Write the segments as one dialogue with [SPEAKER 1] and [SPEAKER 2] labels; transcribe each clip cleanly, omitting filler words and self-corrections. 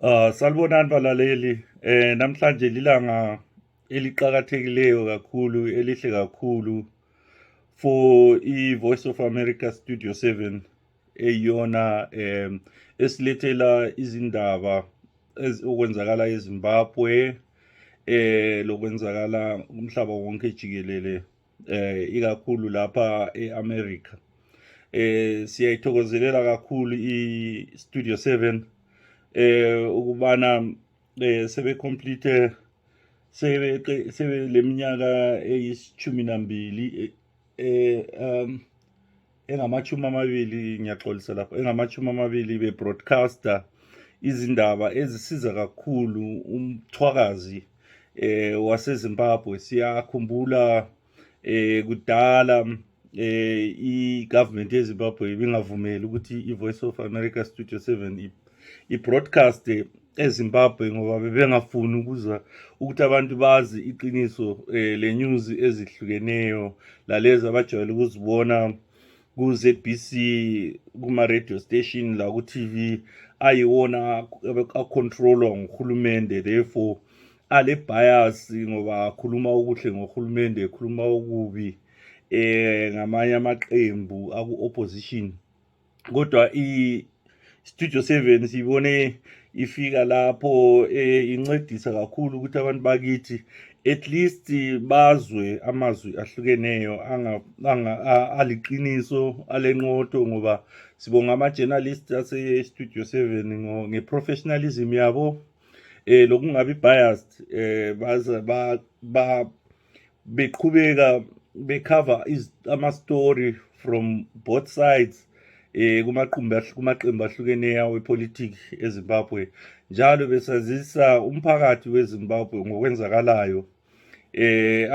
[SPEAKER 1] Salibonani balaleli. Namhlanje lilanga eliqhakathekileyo kakhulu, elihle kakhulu for iVoice of America Studio 7 eyona esilethela izindaba okwenzakala eZimbabwe lokwenzakala umhlaba wonke jikelele ikakhulu lapha eAmerica. Siyayithokozelela kakhulu iStudio 7 ukubana sebe leminyaka eyisi-12 engamachumi 20 ngiyaxolisa lapho engamachumi 20 be-broadcaster izindaba ezisiza kakhulu umthwakazi waseZimbabwe. Siyakhumbula kudala i-government yeZimbabwe ibingavumeli ukuthi iVoice of America Studio 7 i-broadcast eZimbabwe ngoba bebengafuni ukuthi abantu bazi iqiniso le-news ezihlukeneyo lalezi abajwayele ukuzibona ku-ZBC, kuma-radio station la ku-TV ayiwona acontrolwa nguhulumende, therefore ale bias ngoba akhuluma okuhle ngohulumende, ekhuluma okubi ngamanye amaqembu aku-opposition. Kodwa Studio 7 sibone ifika lapho incedisa kakhulu ukuthi abantu bakithi at least bazwe amazwi ahlukeneyo aliqiniso alenqoto, ngoba sibonga ama-journalists ase-Studio 7 nge-professionalism yabo lokungabi biased, beqhubeka becover ama-story from both sides kumaqembu ahlukeneyo awepolitiki eZimbabwe, njalo besazisa umphakathi weZimbabwe ngokwenzakalayo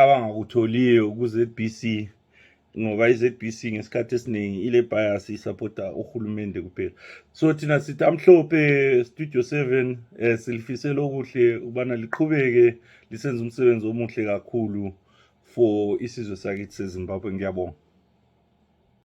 [SPEAKER 1] abangakutholiyo ku-ZBC, ngoba i-ZBC ngesikhathi esiningi ile bias isupporta uhulumende kuphela. So thina sithi amhlophe Studio 7 silifisela okuhle ubana liqhubeke lisenza umsebenzi omuhle kakhulu for isizwe sakithi seZimbabwe. Ngiyabonga.